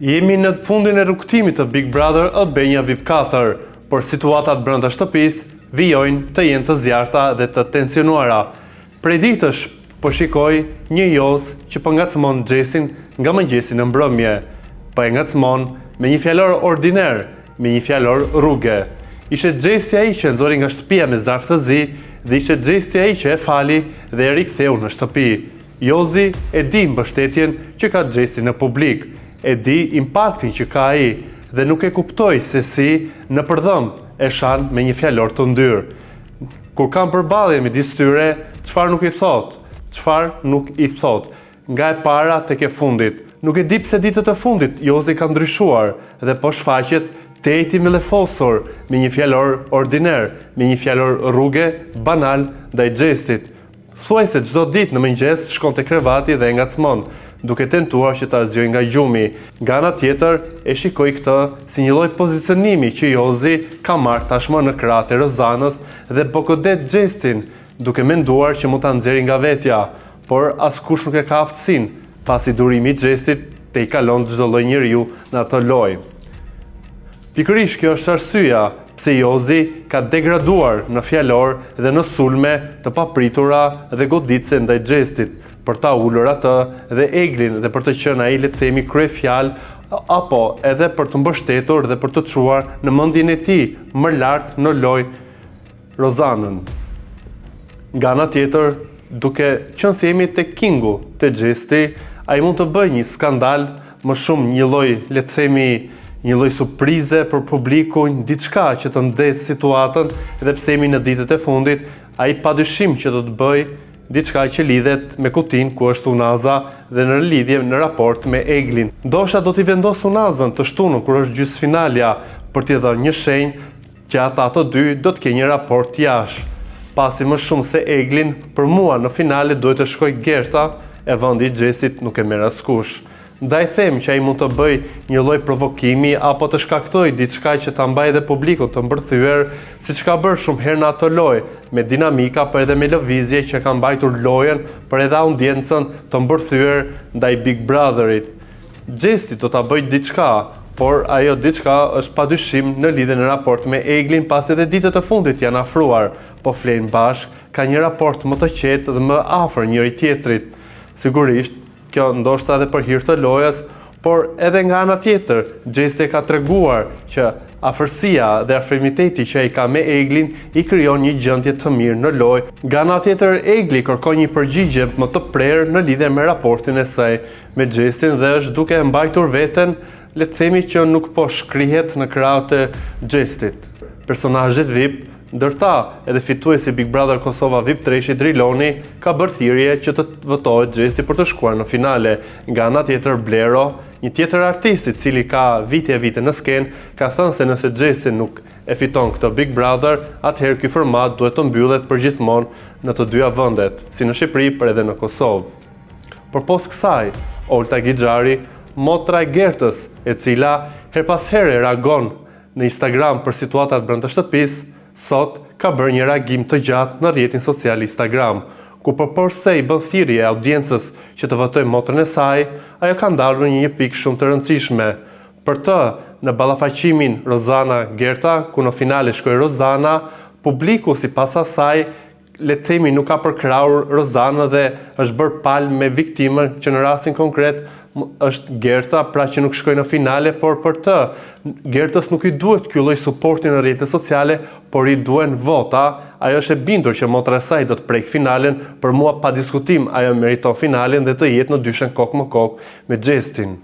Jemi në fundin e rrugëtimit të Big Brother Albania VIP 4, por situatat brenda shtëpisë vijojnë të jenë të zjarrta dhe të tensionuara. Prej ditësh po shikoj një Joz që po ngacmon Xhestin nga mëngjesi në mbrëmje. Po e ngacmon me një fjalor ordiner, me një fjalor rruge. Ishte Xhesti ai që e nxori nga shtëpia me zarf të zi dhe ishte Xhesti ai që e fali dhe e riktheu në shtëpi. Jozi e di mbështetjen që ka Xhesti në publik, e di impaktin që ka ai dhe nuk e kuptoj se si nëpër dhëmbë e shan me një fjalor të ndyrë. Kur kanë përballje midis tyre, çfarë nuk i thotë, çfarë nuk i thotë. Nga e para tek e fundit. Nuk e di pse ditët e fundit Jozi ka ndryshuar dhe po shfaqet tejet i mllefosur me një fjalor ordiner, me një fjalor rruge banal ndaj Xhestit. Thuajse çdo ditë në mëngjes shkon te krevati dhe e ngacmon, duke tentuar që ta zgjojë nga gjumi. Nga ana tjetër, e shikoj këtë si një lloj pozicionimi që Jozi ka marrë tashmë në krah të Rozanës dhe po godet Xhestin, duke menduar që mund ta nxjerrë nga vetja. Por askush nuk e ka aftësinë, pasi durimi i Xhestit tejkalon çdo lloj njeriu në atë lojë. Pikërisht kjo është arsyeja pse Jozi ka degraduar në fjalor dhe në sulme të papritura dhe goditëse ndaj Xhestit, për ta ulur atë dhe Eglin dhe për të qenë ai le të themi kryefjalë apo edhe për të mbështetur dhe për të çuar në mendjen e tij më lart në lojë Rozanën. Nga ana tjetër, duke qenë se jemi te Kingu, te Xhesti, ai mund të bëjë një skandal, më shumë një lloj, le të themi, një lloj surprize për publikun, diçka që të ndezë situatën, edhe pse jemi në ditët e fundit, ai padyshim që do të bëjë diçka që lidhet me kutinë ku është unaza dhe në lidhje në raport me Eglin. Ndoshta do t'i vendosë unazën të shtunën kur është gjysmëfinalja për t'i dhënë një shenjë që ata të dy do të kenë një raport jashtë, pasi më shumë se Eglin, për mua në finale duhet të shkojë Gerta, e vendi i Xhestit nuk e merr askush. Ndaj them që ai mund të bëjë një lloj provokimi apo të shkaktojë diçka që ta mbajë dhe publikun të mbërthyer, siç ka bërë shumë herë në atë lojë, me dinamika por edhe me lëvizje që ka mbajtur lojën por edhe audiencën të mbërthyer ndaj Big Brotherit. Xhesti do ta bëjë diçka, por ajo diçka është padyshim në lidhje në raport me Eglin pasi edhe ditët e fundit janë afruar, po flejnë bashkë, kanë një raport më të qetë dhe më afër njëri-tjetrit. Sigurisht, kjo ndoshta edhe për hir të lojës, por edhe nga ana tjetër, Xhesti e ka treguar që afërsia dhe afrimiteti që ai ka me Eglin i krijon një gjendje të mirë në lojë. Nga ana tjetër, Egli kërkon një përgjigje më të prerë në lidhje me raportin e saj me Xhestin dhe është duke e mbajtur veten, le të themi që nuk po shkrihet në krah të Xhestit. Personazhet VIP, ndër ta edhe fituesi i Big Brother Kosova VIP treshit Driloni ka bërë thirrje që të votohet Xhesti për të shkuar në finale. Nga ana tjetër Blero, një tjetër artist i cili ka vite e vite në skenë, ka thënë se nëse Xhesti nuk e fiton këtë Big Brother, atëherë ky format duhet të mbyllet përgjithmonë në të dyja vendet, si në Shqipëri por edhe në Kosovë. Përpos kësaj, Olta Gixhari, motra e Gertës, e cila herë pas here reagon në Instagram për situatat brenda shtëpisë, sot ka bërë një reagim të gjatë në rrjetin social Instagram, ku përpos se i bën thirrje audiencës që të votojë motrën e saj, ajo ka ndalur në një pikë shumë të rëndësishme. Për të, në ballafaqimin Rozana-Gerta, ku në finale shkoi Rozana, publiku sipas asaj le të themi nuk ka përkrahur Rozanën dhe është bërë palë me viktimën që në rastin konkret është Gerta, pra që nuk shkoi në finale, por për të Gertës nuk i duhet ky lloj suporti në rrjete sociale, por i duhen vota. Ajo është e bindur që motra e saj do të prekë finalen, për mua pa diskutim ajo meriton finalen dhe të jetë në dyshen kokë më kokë me Xhestin.